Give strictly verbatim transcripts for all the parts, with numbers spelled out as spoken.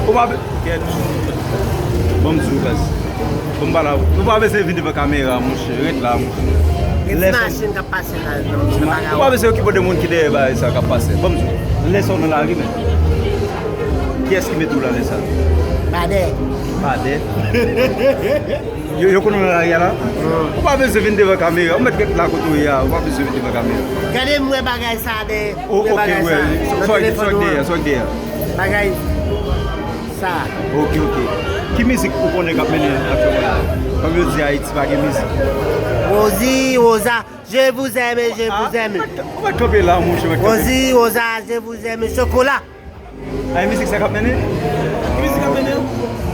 Ou pa be-, kèt. Ban m di w, baz. Ban m pale avè w. Ou pa bezwen vin devan kamera, monchè. Ret la, monchè. Gen ti machin k ap pase la, nan bagay. Ou pa bezwen okipe w de moun ki dèyè bagay sa k ap pase. Ban m di w. Lè sa w nan lari, men. Kiyès ki mete w la lè sa? Padè. Padè. Yo, yo konnen w nan lari a la? Ou pa bezwen vin devan kamera. Ou mèt ret la kote w ye a. Ou pa bezwen vin devan kamera. Gade m wè bagay sa de. Ou, oke, wè. Sa w gen dèyè, sa w gen dèyè. Bagay sa. Oke, oke. Ki mizik ou konnen k ap mennen aktyèlman la? Kòm yo di Ayiti pa gen mizik. Rosie, Rosa, je vous aime, je vous aime. Ou mèt kanpe la, monchè, mèt kanpe. Rosie, Rosa, je vous aime, chocolat. Ay, mizik sa k ap mennen? Ki mizik k ap mennen?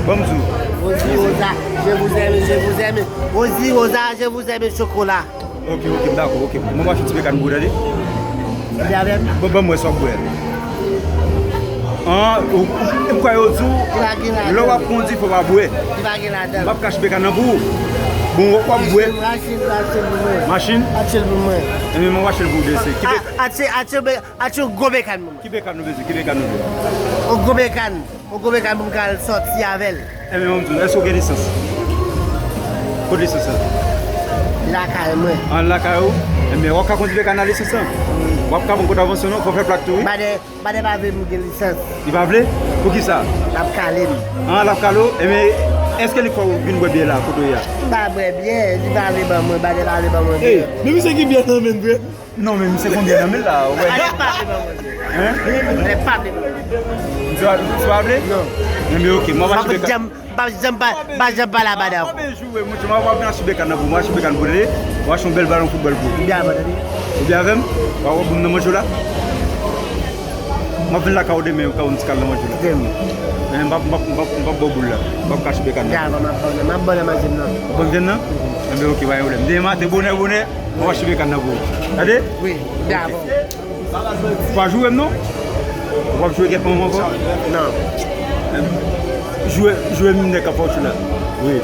Ban m di w. Rosie, Rosa, je vous aime, je vous aime. Rosie, Rosa, je vous aime, chocolat. Ok, ok, m dakò, ok. Mwen mache ti bekàn pou ou, tande. Li avè m. Bon, ban m wè sa w ap bwè. An, ou, ou, ou kwè yo di w, lè w ap kondi, fò w pa bwè. Li pa gen ladan. M ap kache bekàn nan pou ou. Bon, w ap bwè. Achte l, achte l pou mwen. Machin? Achte l pou mwen. Enben, mwen achte l pou ou, desi. Ki be- Achte, achte, achte yon gwo bekàn pou mwen. Ki bekàn nou bezwen? Ki bekàn nou bezwen? Yon gwo bekàn. Yon gwo bekàn pou m ka al sòti avè l. Enben, ban m di w, èske w gen lisans? Kot lisans lan? Lakay mwen. An lakay ou? Enben, w ap ka kondi bekàn nan lisans lan? Wi. W ap ka ban m kontrevansyon non, fò w fè plak tou, wi. Badè, badè pa vle m gen lisans. Li pa vle? Poukisa? L ap kale m. An, l ap kale w? Enben, èske li fè w vin bwè byè la, kote w ye a? M pa bwè byè, li pa vle ban mwen, badè pa vle ban mwen byè. Ey, men misye ki byè nan men l vre. Non, men misye gon byè nan men l la, ou wè. Badè pa vle ban mwen byè. Hein? Badè pa vle ban mwen byè. Misye pa, misye pa vle? Non. Enben, ok, mwen va achte bekàn. M pa janm, pa janm, pa, pa janm pale a badè ankò. Pa bezwen joure, monchè, mwen va vin achte bekàn nan pou mwen, achte bekàn pou li, mwen achte yon bèl balon foutbòl pou ou. Ou byen avè m, tande? Ou byen avè m? W a wè pou m nan manje w la? Mwen vin lakay ou demen, ou ka yon ti kal nan manje w la. Kite m. Men m p ap, m p ap, m p ap, m p ap ba w boul la. M p ap kache bekàn nan. Dakò, m ap ban w, m ap ban w nan manje m nan. Ou ban m vyann nan? Enben, ok, pa gen pwoblèm. Demen maten, bonè, bonè, mwen achte bekàn nan pou ou. Tande? Wi, dakò. Ou pa joure m non? Ou p ap joure kèk manman ankò? Non. Joure, joure m nèg k ap fè w chou la. Wi.